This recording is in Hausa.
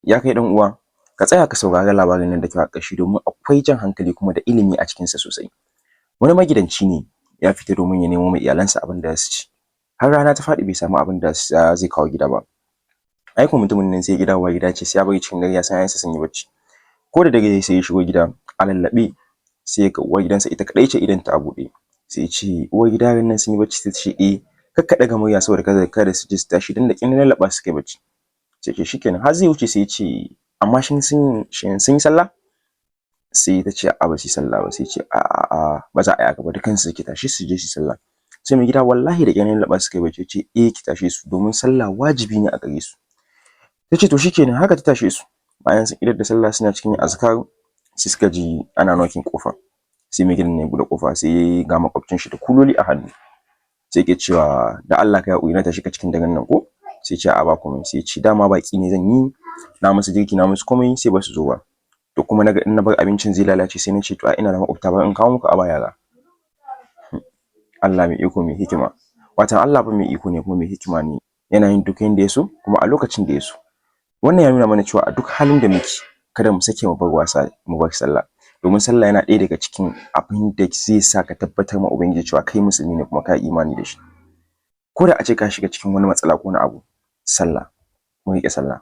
Ya kai ɗan uwa, ka tsaya ka saurari labarin nan da kyau a ƙarshe, domin akwai jan hankali kuma da ilimi a cikinsa sosai. Wani magidanci ne ya fita domin ya nemo ma iyalansa abin da za su ci. Har rana ta faɗi bai samu abin da zai kawo gida ba. Ai ko mutumin nan sai ya ƙi dawowa gida, ce sai ya bari cikin dare ya san 'ya'yansa sun yi bacci. Ko da dare sai ya shigo gida a lallaɓe, sai ya ga uwar gidansa ita kaɗai ce idonta a buɗe. Sai ya ce, "Uwar gida, yaran nan sun yi bacci?" Sai ta ce, "Eh, kar ka ɗaga murya saboda kada su ji su tashi, don da ƙyar na lallaɓa su suka yi bacci." Sai ce shikenan. Har zai wuce sai ya ce, "Amma shin sun yi sallah?" Sai ta ce, "A'a, ba su yi sallah ba." Sai ya ce, "A'a, ba za a yi haka ba, dukansu ki tashe su je su yi sallah." Sai, "Mai gida, wallahi da ƙyar na lallaɓa su suka yi bacci." Ya ce, "Eh, ki tashe su, domin sallah wajibi ne a gare su." Ta ce, "To shikenan." Haka ta tashe su. Bayan sun idar da sallah, suna cikin yin azkar, sai suka ji ana knocking ƙofa. Sai mai gidan ya buɗe ƙofa, sai ga maƙwabcin shi da kuloli a hannu. Sai yake cewa, "Da Allah ka yi haƙuri, na tashe ka cikin daren nan ko?" Sai ce, "A'a, ba komai." Sai ce, "Dama baƙi ne zan yi, na musu girki, na musu komai, sai ba su zo ba. To kuma naga in na bar abincin zai lalace, sai na ce to ai ina da maƙwabta, bari in kawo muku a ba yara." Allah mai iko mai hikima. Wato Allah fa mai iko ne kuma mai hikima ne, yana yin duk yanda ya so kuma a lokacin da ya so. Wannan ya nuna mana cewa a duk halin da muke, kada mu sake mu bar wasa, mu bar sallah, domin sallah yana ɗaya daga cikin abin da zai sa ka tabbatar ma Ubangiji cewa kai musulmi ne kuma ka yi imani da shi. Ko da a ce ka shiga cikin wani matsala ko wani abu, sallah, mu riƙe sallah.